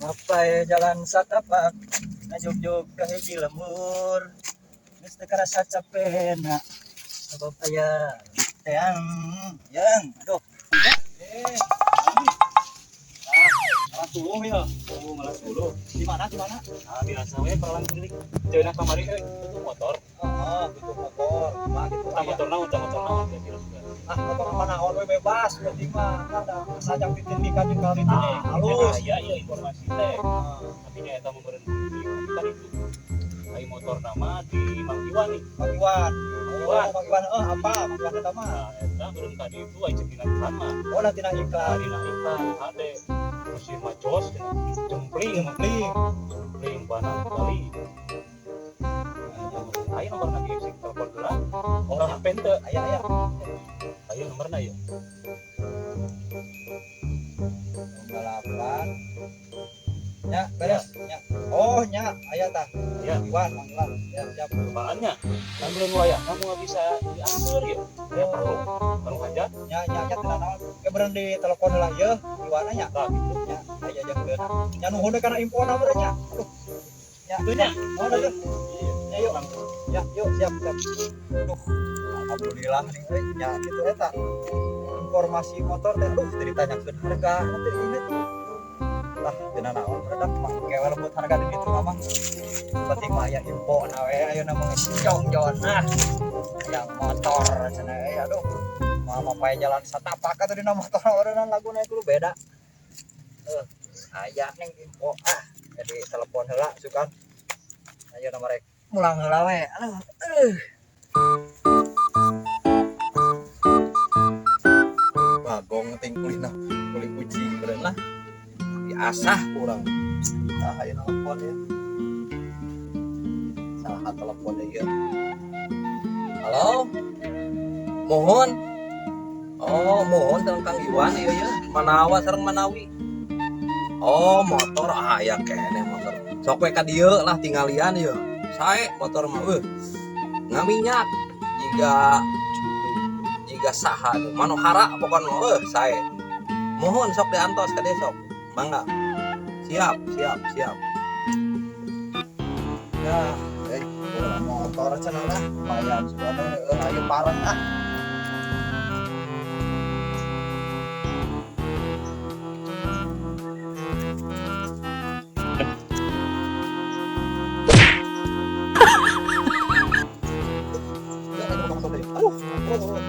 Mapai jalan satapak ngajugjug ka hiji lembur geus teu karasa capena sabab aya teang yang aduh eh ah malah suluh ya. Oh, malah suluh. Di mana di mana? Ah, biasa we perlang keliling. Ceunah kamari euy, butuh motor. Oh, butuh motor. Mah gitu. Tah motor naon, tah motor naon kira-kira. Ah, motor mah naon we bebas penting mah kan da sajang ditindikan jeung kali ini. Halus. Aya ieu informasi teh. Tapi nya eta meureun kan itu. Ai motor nama di Mang Iwan nih. Mang Iwan. Oh, Mang Iwan eh apa? Mang Iwan eta mah. Nah, eta meureun tadi itu ai ceuk dina iklan mah. Oh, nanti na iklan. Dina iklan hade. Mesin mah jos jempling, Jempling. Jempling bana Bali. Aya nomor lagi sing telepon heula. Oh, HP teu. Aya aya. Aya nomorna ya. 8. Ya, beres. Ya. Oh, nya, aya tah. Ya. Iwan, Mang Iwan. Ya, siap. Cobaannya. Kan belum waya, kamu nggak bisa diatur ya. Ya perlu, perlu aja. Nya, nya, nya teu naon. Ke beureun di telepon heula ieu, Iwan nya. Tah gitu. Nya, aya jeung geuna. Nya nuhun we kana infona beureun nya. Aduh. Ya, Tuh nya. Oh, dah, Iya. Ya, yuk. Ya, yuk, siap, siap. Duh, alhamdulillah nih euy, nya kitu eta. Informasi motor teh aduh teu ditanyakeun harga teh inget. Lah, teu nanaon dah mah kewe lembut harga di ditu mah. Penting mah aya info na we ayeuna mah geus jongjon ah. Aya motor cenah euy aduh. Mah mapai jalan satapak atuh dina motor ureunan laguna kudu beda. Aya ning info ah. Jadi telepon heula sugan. Ayeuna mah rek mulang heula we. Aduh. Bagong ting kulina kulit kucing beureun lah. Diasah kurang. Tah aya telepon ya. Salah telepon deui ieu. Halo. Mohon. Oh, mohon sareng Kang Iwan ieu ya. Manawa sareng Manawi. Oh, motor aya keneh motor. Sok we ka dieu lah tinggalian ieu. Sae motor mah eueuh. Ngaminyak jiga jiga saha tuh Manohara pokona mah eueuh sae. Mohon sok diantos ka dieu sok. Mangga. Siap, siap, siap. Ya, motor cenah lah lumayan sudah heueuh ayo pareng ah. Aduh, aduh.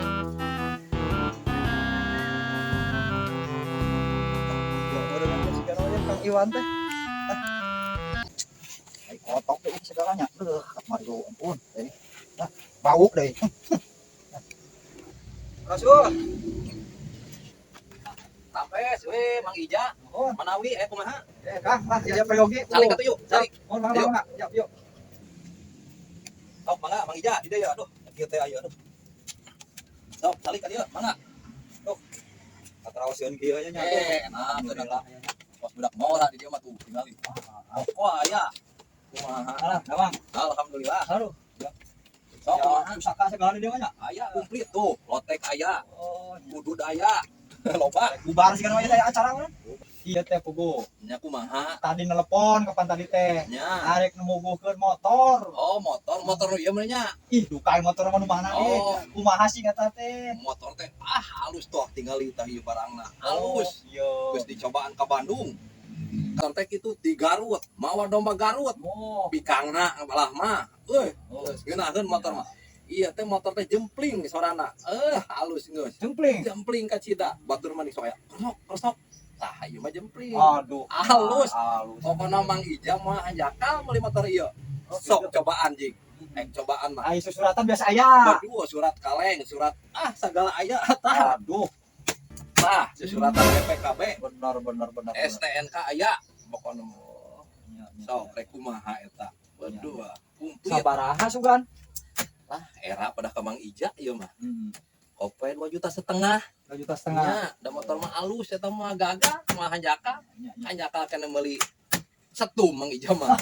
Ya, udah nanti sekarang Kang Iwan teh. Ai kotok deh segalanya. Mario ampun deh. Nah, bau deh. Rasul. Tapes we Mang Ija. Oh, Manawi kumaha? Kang, lah siap peryogi. Calik atuh yuk, calik. Oh, mangga, mangga. Siap, yuk. Sok mangga Mang Ija di dieu aduh. Kieu teh aya aduh. Sok calik ka dieu mangga. Duh. Katraoseun kieu nya. Enak alhamdulillah. Kos budak ngora di dieu mah tuh tingali. Pokok aya. Kumaha? Alah, Bang. Alhamdulillah. Aduh. Sok kumaha? Pusaka segala di dieu mah nya. Aya komplit tuh, lotek aya, Oh, udud aya. Loba. bubar sih kan aya acara mah. Iya teh pugu. Nya kumaha? Tadi nelpon kapan tadi teh. Nya. Arek nemuguhkeun motor. Oh, motor, motor nu ieu mah nya. Ih, duka motor mah nu mana nih? Oh. Kumaha sih kata teh? Motor teh ah halus tuh tinggali tah ieu barangna. Halus. Oh, iya. Geus dicobaan ka Bandung. Kontek itu di Garut, mawa domba Garut. Oh. Bikangna malah mah. Euy, geus ngeunaheun motor mah. Iya teh motor teh jempling sorana. Halus geus. Jempling. Jempling ka cida. Batur mah soya. Kresok, kresok. Tah ieu mah jempling. Aduh. Halus. Halus. Pokona Mang Ija mah hanjakal meuli motor ieu. Sok cobaan jing. Cobaan mah. Ai susuratan biasa aya. Waduh, surat kaleng, surat ah segala aya tah. Aduh, Tah, suratan BPKB, benar benar benar. STNK aya pokona mah. Ya, ya, Sok ya. rek kumaha eta. Waduh, komplit. Sabaraha sugan? Lah, era pada ka Mang Ija ieu mah. Kope 2,5 juta. 2,5 juta. Nya, da motor mah alus eta mah gagah, mah hanjakal. Ya, ya. Hanjakal kana meuli setum Mang Ija mah.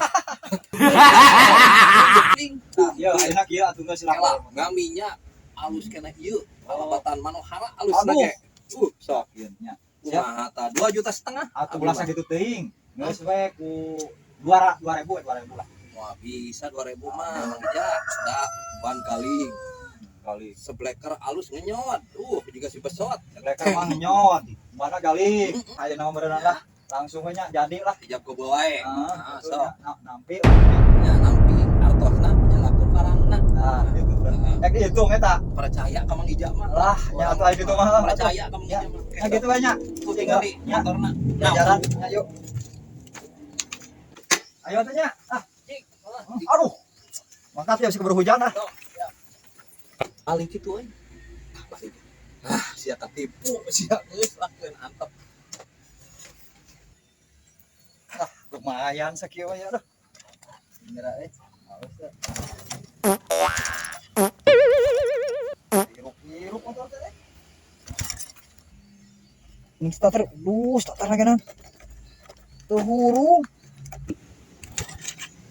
Nah, ya ayeuna kieu atuh geus Kela lah. ngaminya alus kena ieu, kalabatan Manohara alus Aduh. ge. Sok Ieu nya. Siap. kumaha tah 2,5 juta. Atuh ulah sakitu teuing. Geus we ku 2 2000 2000 lah. Wah, bisa 2000 mah Mang Ija. Da ban galing. Kali. Sebleker alus ngenyot. Juga si besot. Leker mah ngenyot. Mana galing. Ayo nama berenang lah. Langsung we nya jadi lah. Ijab kabul wae. Ah, Nah, gitu sok. nya. Nampi. Nya nampi artosna nyalakeun barangna. Nah, gitu. Nah, Eh dihitung eta. percaya ka Mang Ija mah. Lah, nya atuh aya gitu mah. Percaya ka Mang Ya. Ija mah. Ya gitu we nya. Tuh tinggal di Ya. motorna. Ya jalan, ya yuk. Ayo atuh nya. Ah, Cik. aduh. Mantap ya bisa keburu hujan ah. Paling kitu euy. Ah, balik. Ah, sia katipu, sia geus lakeun antep. Lumayan sakieu we ya aduh. Bener eh. Halus teh. Hirup-hirup motor teh. Ini starter, duh, starter lagi nan. Tuh hurung.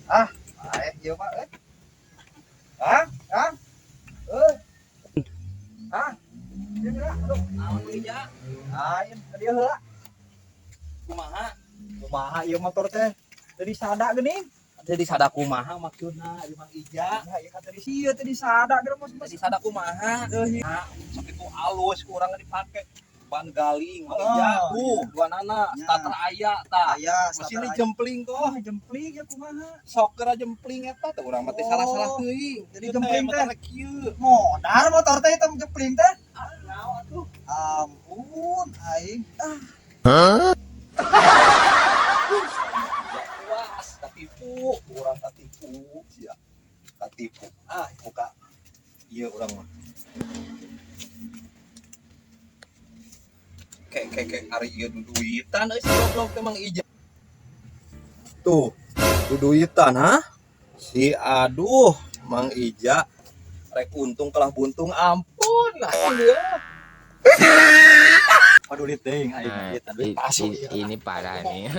Ah, aeh ieu mah eh. Ah, ah. Eh. Ah. Ieu geura, aduh. Naon Mang Ija? Aing ka dieu heula. Kumaha? Kumaha ieu motor teh? Tadi sada geuning. Jadi sada kumaha maksudna di Mang Ija? Nah, ieu kan tadi sieun tadi sada geura mah. Jadi sada kumaha? Nah, sok itu alus kurang dipake. Ban galing Mang Oh, Ija. Tuh, dua nana, Ya. starter aya tah. Aya, Mesinnya jempling Oh, kok. jempling ya kumaha? Sok geura jempling eta teh urang mah teh salah-salah teuing. Jadi jempling teh. Kieu. Modar motor teh itu jempling teh. Ah, naon atuh? Ampun, aing. Ah, Ya puas, katipu, urang katipu, sia. Katipu. Ah, buka. Ieu urang mah. Kek kek kek ari ieu duduitan euy si goblok teh Mang Ija. Tuh, duduitan ha? Si aduh, Mang Ija rek untung kalah buntung ampun lah dia. Aduh, duit teuing aing Nah, duit, duit palsu. ini parah nih.